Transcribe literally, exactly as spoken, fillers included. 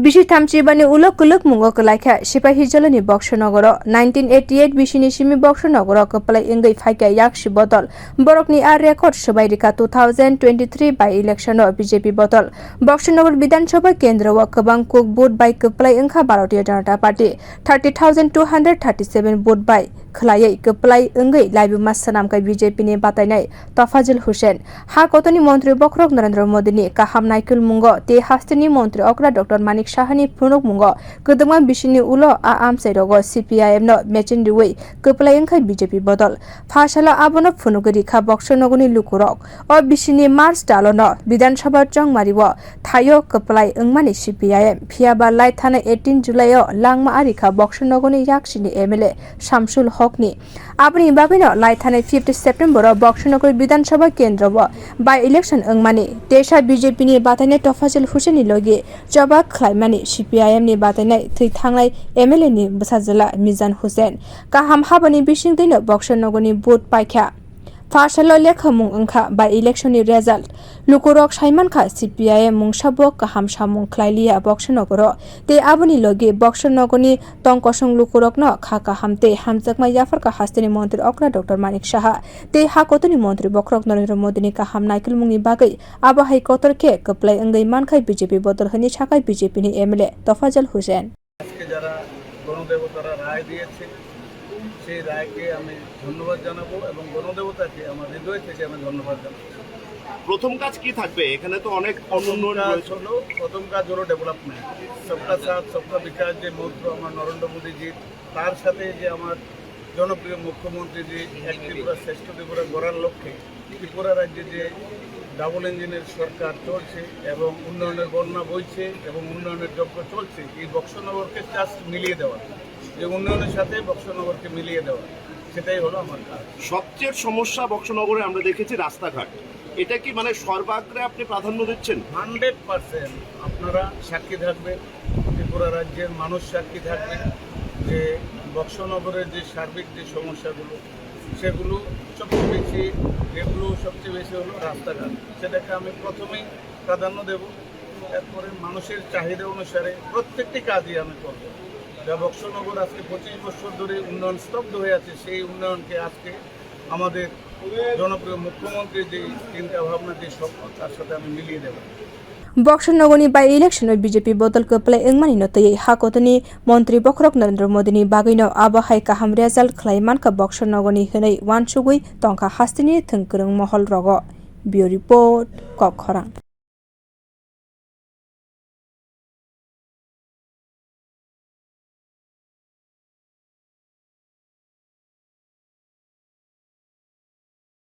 Bisi thamchi bani ulo kwlwkmungo kwlaikha Sipahi Jolani Boxer Nogoro. Nineteen eighty eight bisini simi Boxer Nogoro kwplai wngwi phaikha yaksi bodol. Borokni a record swbai rikha two thousand twenty three by election o B J P bodol. Boxer Nogor Bidhan Sabha kendro o kwbang kuk vote bai kwplai wngkha Bharatiya Janata Party, thirty thousand two hundred thirty seven vote bai khwlaiwi kwplai wngwi laibuma swnamkha B J P ni batainai Tofazul Hussain. Ha kotorni montri bokhorok Narendra Modi ni kaham naikolmungo tei hasteni montri okra Doctor Manik Saha ni phunukmungo kwdwkma bisini ulo a amchai rogo C P I M no mechin riwi kwplai wngkha B J P bodol. Pha salo abono phunugwi rikha Boxer Nogor ni lukurok. O bisini March dalo no Bidhan Sabha chongmari o thaio kwplai wngmani C P I M, phiya ba lai thani eighteen July o langma arikha Boxer Nogor ni yaksi ni M L A Shamsul Hok ni. Aboni bagwi no lai thani fifth September o Boxer Nogor Bidhan Sabha kendro o by election wngmani tesa B J P ni batainai Tofazul Hussain ni logi choba khlaimani C P I M ni batainai thwi thangnai M L A ni bwsajwla Mizan Hussain kaham habani bisingtwi no Boxer Nogor ni vote paikha. Pha salo lekhamung wngkha by election ni result. Lukurok saimankha C P I M mungsa bo kaham samung khlailiya Boxer Nogoro tei aboni logi Boxer Nogor ni tong kosong lukurokno kha kaham tei hamjakma yapharkha hasteni montri okra Doctor Manik Saha tei ha kotorni montri bokhorok Narendra Modi ni kaham naikolmungni bagwi abo hai kotor khe kwplai wngwi mankha B J P bodol hwnwi sakha B J P ni M L A Tofazul Hussain. আজকে যারা গণদেবতারা রায় দিয়েছে, সেই রায়কে আমি ধন্যবাদ জানাবো এবং গণদেবতাকে আমার হৃদয় থেকে আমি ধন্যবাদ জানাবো। প্রথম কাজ কি থাকবে? এখানে তো অনেক প্রথম অনুন্নয়ন কাজ রয়েছে। হলো, প্রথম কাজ হলো ডেভেলপমেন্ট, সবকা সাথ সবকা বিকাশ যে মন্ত্র আমার নরেন্দ্র মোদীজির, তার সাথে যে আমার জনপ্রিয় মুখ্যমন্ত্রী যে এক ত্রিপুরা শ্রেষ্ঠ ত্রিপুরা গড়ার লক্ষ্যে ত্রিপুরা রাজ্যে যে ডাবল ইঞ্জিনের সরকার চলছে এবং উন্নয়নের বন্যা বইছে এবং উন্নয়নের যজ্ঞ চলছে, এই বক্সনগরকে জাস্ট মিলিয়ে দেওয়া, যে উন্নয়নের সাথে বক্সনগরকে মিলিয়ে দেওয়া, সেটাই হলো আমার কাজ। সবচেয়ে সমস্যা বক্সনগরে আমরা দেখেছি রাস্তাঘাট, এটা কি মানে সর্বাগ্রে আপনি প্রাধান্য দিচ্ছেন? Hundred percent. আপনারা সাক্ষী থাকবেন, ত্রিপুরা রাজ্যের মানুষ সাক্ষী থাকবে যে বক্সনগরের যে সার্বিক যে সমস্যাগুলো, সেগুলো সবচেয়ে বেশি, যেগুলো সবচেয়ে বেশি হলো রাস্তাঘাট, সেটাকে আমি প্রথমেই প্রাধান্য দেব। এরপরে মানুষের চাহিদা অনুসারে প্রত্যেকটি কাজই আমি করব। যা বক্সনগর আজকে পঁচিশ বছর ধরে উন্নয়ন স্তব্ধ হয়ে আছে, সেই উন্নয়নকে আজকে আমাদের জনপ্রিয় মুখ্যমন্ত্রী যে চিন্তা ভাবনা, যে স্বপ্ন, তার সাথে আমি মিলিয়ে দেব। Boxer Nogor ni by election o B J P bodol kwplai wngmani no twiwi ha kotorni montri bokhorok Narendra Modi ni bagwi no abo hai kaham result khlai mankha Boxer Nogor ni hwnwi uansugwi tongkha hasteni thwng kwrwng mohol rogo. Bureau Report, Kok Khorang.